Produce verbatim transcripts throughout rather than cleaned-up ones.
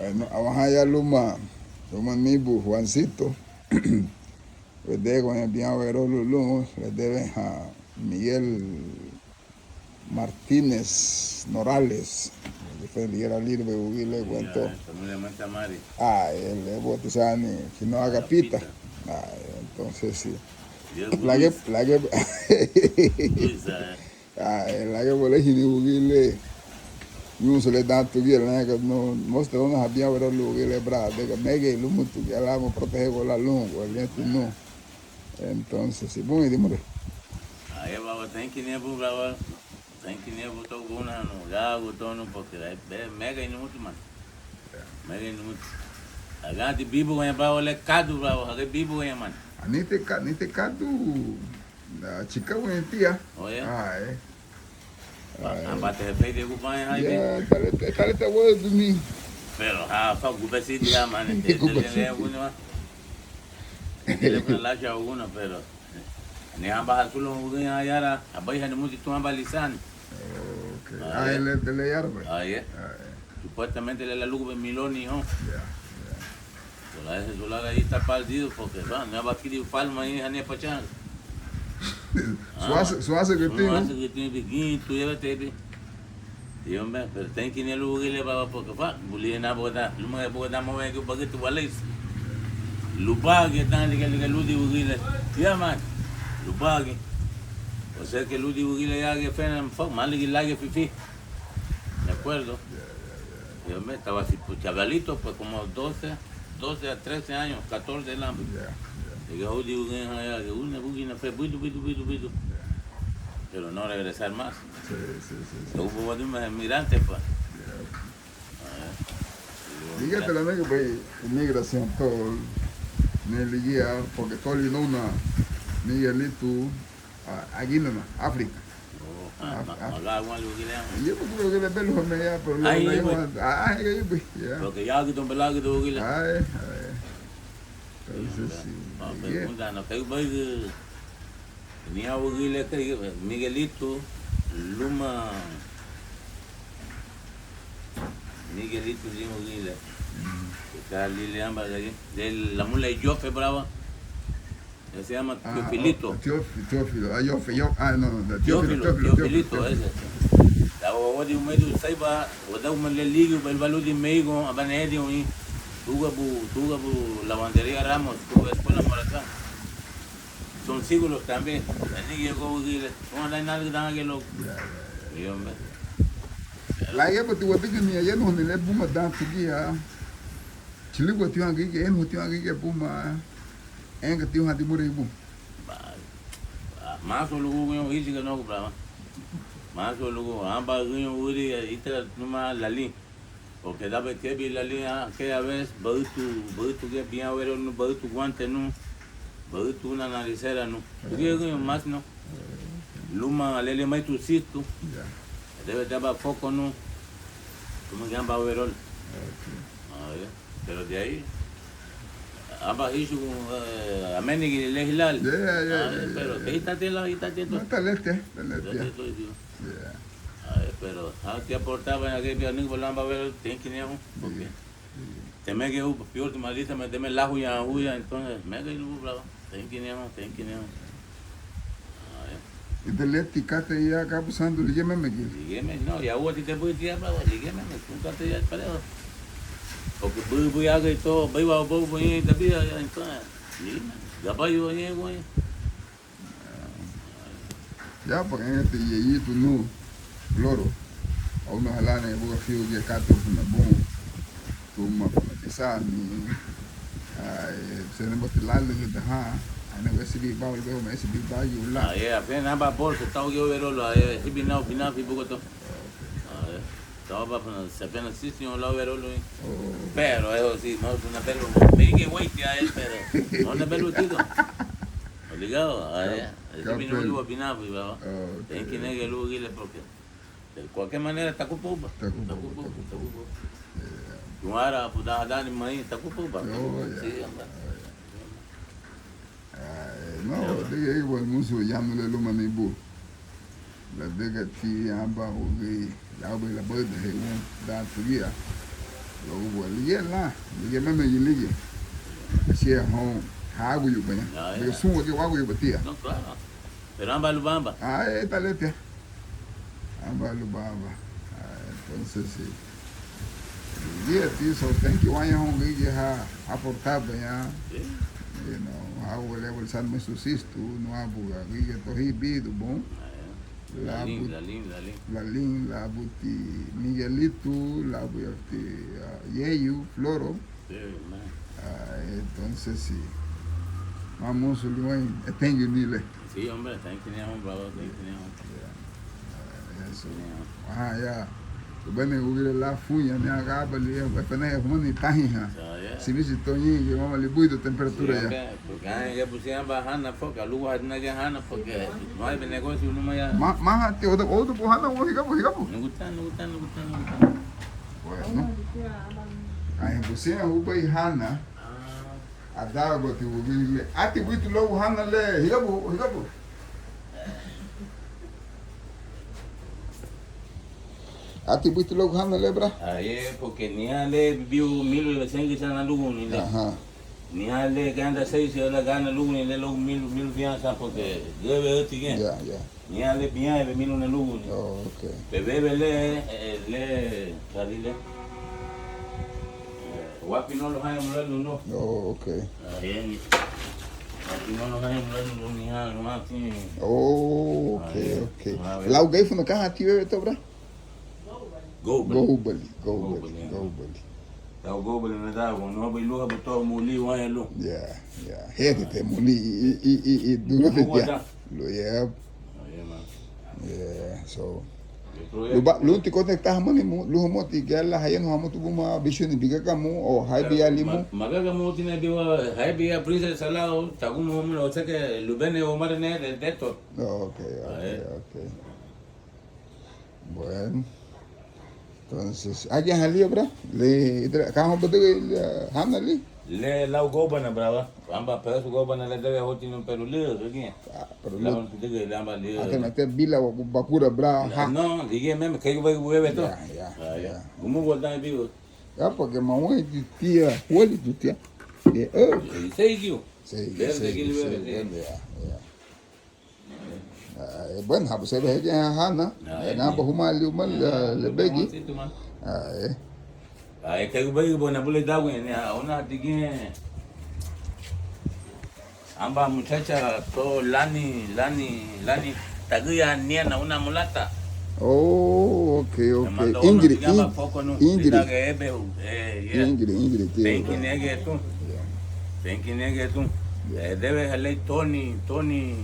Bueno, awaha ya luma, luma nibu Juancito. Wedeguaña bián werolu lun, ledebe ha Miguel Martínez Norales. Ligía líribei wügüri le guentó. Ah, el es bautizado ni, sino Agapita. Ah, entonces sí. Lage, lage. Ah, lage bolehini wügüri le. Ñunsu le dan tuguya le, no, mosu le ona habián werolu wügüri le bra, dega megei lumutu, ya lama protehe gola lun, gola liñati nun. Entonces, sí, bun, dimure. Aye, baba, thank you, nebu, baba. Thank you, nebu, to guna, no, gagu, to, no, porque, eh, be, megei lumutu, man. Megei lumutu. Agati bibu, gaya, baba, le kadu, baba, hage bibu, gaya, man. Anite ka, anite kadu. Ah, chikau en tía. Oh, yeah. Ah, eh. Ah, eh. Aba te fei de gubaña, ya, dale, dale, te voy a dormir. Pero, ah, fa gubesi dia, man, te, te, te, te, alguna, lacha alguna, pero. Ni aba hasulun uguña yara, aba hanu muti tu aba lisani. Okay. Ah, ah, eh. Ele, ele yarbe. Ah, yeah. Ah, eh. Supuestamente le la lugube miloni, ho. Ya, ya. Solahe, solahe ahí está perdido, porque, va, no va a querer palma ahí, hane pachanga. Suase, suase que tiene. Suase que tiene, bien, tú llévate, bien. Yo, hombre, pero ten que ir a luguile, baba, porque, va, bulina, boda, luma, boda, mo, que bagatu, balais. Lubagi, tan, liga, liga, ludi, ugile. Ya, man. Lubagi. O sea que ludi, ugile, ya, que fena, fo, maligi, lagi, fifi. De acuerdo. Ya, ya, ya. Yo me estaba así, pues, chavalito, pues, como doce, doce a trece años, catorce el hambre. Ya, ya. Llegué a Udi, Udi, allá, de una bugina fe, buidu, buidu, buidu, buidu. Ya. Pero no regresar más. Sí, sí, sí, sí. Hubo un migrante, pues. Ya. Ah, ya. Ligía te la nega, pues, inmigración, todo, ni ligía, porque todo el mundo, Miguelito, ah, Aguinana, África. Oh, ah, ah, ma-, ah. Magá, Juan, lo que le llaman. Yo porque lo que le veo, me ya, pero lo, ay, lo pues. Llaman, ah, ah, yo, pues, ya. Porque ya que don Belaguedo, lo que le. Ay, ay. Entonces, sí, ah, ya. Pregunta, no, que voy, eh, tenía un guile que, Miguelito, Luma, Miguelito, Lima, guile. Mm. Que está Lilian, va, de, de la mula de Jofe Brava. Él se llama, ah, Teofilito. Oh, Teóf-, Teófilo. Ah, yo, yo, ah, no, no, Teófilo, Teófilo, Teófilo, Teófilo, Teófilo, ese. Estaba, oh, de un medio, saiba, o da un le ligo, el valor de meigo, abane de un, tuga bu, tuga bu, lavandería Ramos, tuga escuela Morazán. Son siglos también. Ni llegó, no, no hay nada que dan que lo. Ya, ya, ya. Yo, hombre. Laya, bati, wadigi ni, ya no, ni le buma dan, tugia. Chiligu tiwan gige, enu tiwan gige buma. Enga tiwan dimurei bu. Ba, ba, masu lugu guño híchiga no, bra. Masu lugu, amba guño uri, ita numa lali. Porque daba kebi lali, ah, aquella vez, bautu, bautu ge biña wero nu, bautu guante nu, bautu una narisera nu. Tugia guño mas no. Luma lele mai tu situ. Ya. Debe daba coco nu. Como que amba wero. Ok. Ah, ya. Pero de ahí, aba hisu, eh, amenigi le hilal. Ya, ya, ya, ah, ya, pero ya, que ya. Itate la, itate to. No, talete, talete. Itate to, tío. Ya. Ay, pero, ah, te aportaba en aquel día, ningún lamba, pero, thank you, neho, porque. Ya, ya. Te me que hubo, peor, te maldita, me, te me la huya, huya, entonces, me que hubo, bravo. Thank you, neho, thank you, neho. Ah, ya. Ida leti kata ya kabu sandu ligía meme ki. Ligía meme, no, ya hubo ti te bui tía baba, ligía meme, kun kata ya pareho. Porque bui bui aga y todo, bui wa bui bui ya tabia ya entonces. Ligía meme, ya ba yo ya güey. Ya pa kangati ya yitu nu loro. Au no halane buga fiu ya katu funa bun. Tuma funa tisani. Ai, se ne bati lalu da ha. Ai, na S B ba, ulbe ma S B ba yu la. Ah, yeah, apenas ba bolsa, tau yo wero lo, eh, hibi nau binafi bugoto. Ah, yeah. Tau ba funa, se apenas sisi un la wero lo. Oh. Pero eso sí, mo funa belu, me que wait ya, eh, pero mo na belu tido. Obligado, ah, yeah. Hibi nau binafi, baba. Oh, okay. Tenki nege lu gile porque. De cualquier manera, takupa uba. Takupa uba, takupa uba. Yeah. Tuara, puda, dani, mai, takupa uba. Oh, yeah. Sí, anda. Oh, yeah. Ah, eh, no, diga, igual musu, ya no le luma ni bu. La diga ti, amba, ugi, la ubi, la bada, he, un, da, tugia. Luagu buga ligía lan, ligía meme ligía. Así es, houn, ha aguyubaña. Ya, ya. Ligía sun wagía waguyuba tia. No, claro. Pero amba lubamba. Ah, eh, talete. Amba lubamba. Ah, entonces sí. Ligía ti, so, thank you, waña houn gürigia ha, ha aportabaña. Sí. You know, ha wele wele san mesu sistu, no abuga, gürigia to hi bidu bon. Ah, ya. Lalin, Labu-, Lalin, Lalin. Lalin, labuti Miguelito, labuti, ah, Yeyu, Floro. Sí, man. Ah, entonces sí. Mamusu liwan, eh, thank you, nile. Sí, hombre, thank you, nile, hombre, bravo, thank you, nile, hombre. Yeah. Ah, eso. Yeah. Ajá, ya. Lubéi me gugile la fuña, ni agabali, ya, fene, humani tahiha. So, yeah. Si bisi toñi, que mama libuido temperatura ya. Sí, hombre. Porque, ah, ya pusieron ba hana, porque alugu hadina ya hana, porque no hay negocio, no me ya. Ma, ma, ti, oda, oda, bu hana, o higabu, higabu. Nugutan, nugutan, nugutan, nugutan. Bueno. Ay, pusieron uba y hana. Ah. Adagua ti wugile. Ati buitu luagu hana le, higabu, higabu. Ati buitu luagu hana le, bra. Aye, porque niha le bibiu milu le sengi sana lugu ni le. Ajá. Niha le ganda seisi la gana luguni le luagu milu, milu fiansa porque gebe ati gen. Ya, ya. Niha le biña ebe milu na luguni. Oh, ok. Pe bebe le, eh, le, kadi le. Eh, wapi no lo haya mulanu no. Oh, ok. Ah, bien. Wapi no lo haya mulanu no, niha, no, aquí. Oh, ok, ok. Ah, bien. Lau gaifu na kaha ti bebe to, bra? Goubali. Goubali, Goubali, Goubali, Goubali. Tau Goubali na dagu, no bai luha ba tau muli waña lu. Ya, ya. Hete te muli i, i, i, i, duro te ya. Lu, ya. Ya, so. Luba, lunti konekta hamani mu, lu hamuti, gala hayanu hamutu buma, bishuni bigagamu, o haibi alimu. Magagamu tine biwa, haibi ya prisa salao, tagumu hamu, o seke lubene o mare ne, de, de to. Ok, ok, ok. Bueno. Entonces, agia halía, bra? Le, idra, kaho badügü, le, hana li? Le, lau gobana, bra, wa. Amba pesu gobana le debe hoti no peru li, agia. Ah, pero lau lo, no te digo, le amba li. Ate mete bila wa bakura, bra, ha. No, dije meme, kaigu bai bebe to. Ya, ya, ya. Gumu gua dan bigo. Ya, porque mamá y tía, huele tu tía. De, oh. Sei giu. Sei, sei, sei, verde, ya, ya. Ah, eh, bueno, habu sebe hege hana, ah, eh, naba huma liuma le, lebegi. Ah, eh. Ah, eh, kegu begi bona bule dagu, eh, ni, ah, una dige. Amba muchacha to lani, lani, lani taguya niña na una mulata. Oh, ok, ok. Ingrid, Ingrid, Ingrid. Eh, yeah. Ingrid, Ingrid, tío. Thank you, nege, tú. Yeah. Thank you, nege, tú. Yeah. Eh, debe halei Tony, Tony.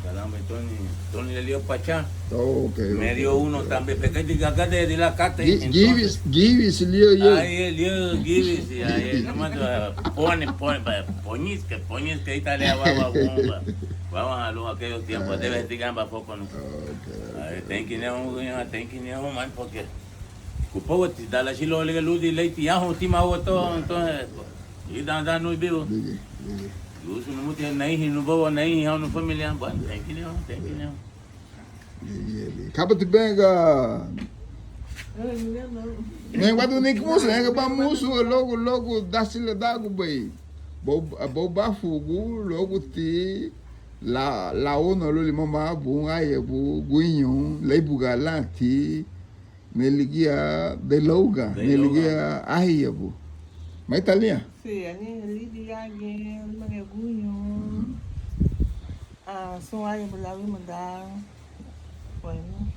Caramba, Tony, Tony le dio pachá. Oh, ok, ok, ok. Me dio uno también. Porque de gagade de la cata, entonces. Givis, Givis, lío yo. Ay, eh, lío Givis, ay, eh, nomás, ah, pone, pone, pa, poñisque, poñisque, ahí está, le va, va, va, va. Vamos a los aquellos tiempos, debe de gamba poco, ¿no? Ok, ok. Ay, thank you, no, thank you, no, man, porque Kupawati, dala silo lega ludi leiti yaho tima wato, entonces, ida da nui biu. Ligi, ligi. Yusu numuti naihi nubawa naihi hau nu familia, bueno, thank you, thank you. Ligi, ligi. Kabati benga. Ne wadu ni kumusu, ne ba musu, logu, logu, dasile dagu bai. Bo, bo bafugu, logu ti, la, la uno luli mama, bu, aye, bu, guinyo, leibuga lanti. Ne ligía de Louga, ne ligía ahiabu. Maitalia? Sí, ani Lidia ge, Maria Guño. Ah, sun ahiabu la wimada. Bueno,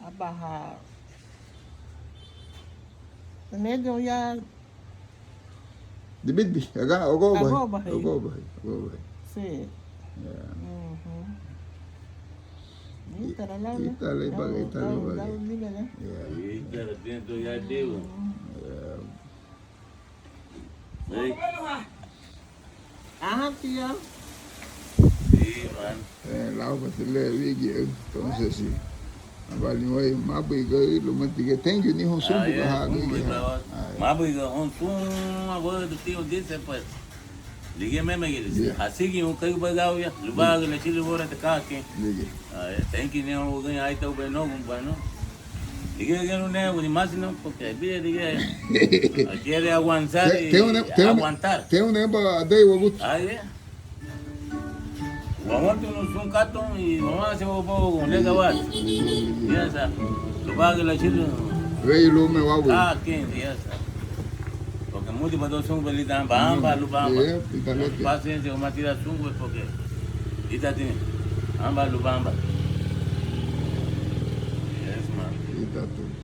abaha. Medio ya Dibidbi, aga, ogobahi. Ogobahi. Ogobahi, ogobahi. Sí. Yeah. Mhm. Ítara lau, ítara lau, ítara lau. Yeah. Ítara dentro ya digo. Yeah. Hey. Ajá, tío. Sí, man. Eh, lau bati le wigi, entonces sí. Abali wai mabuiga lumatige. Thank you ni houn sun buga ha. Mabuiga houn sun abuelo tío dice pues. Ligia meme gili. Asigi un kai buga ya. Lubaga le chili bora te kaki. Thank you ni houn buga ya ita ube no buga no. Ligía, ligía lun néguguni másimu, porque bira ligía, quiere aguantar y aguantar. Te une aba adei wagutu. Ai, wawentunu sun katei, wawasei ubouagu le gayaraati. Ya está. Lubaragiñe lachülürün weyu luma wau. Ah, quién, ya está. Porque múdibadou súngubei lidan aban, aba lubaragiñe aban. Paciencia, wamá tira súngubei, porque ítara ti, aban lubaragiñe aban. Yes, man. Ítara ti.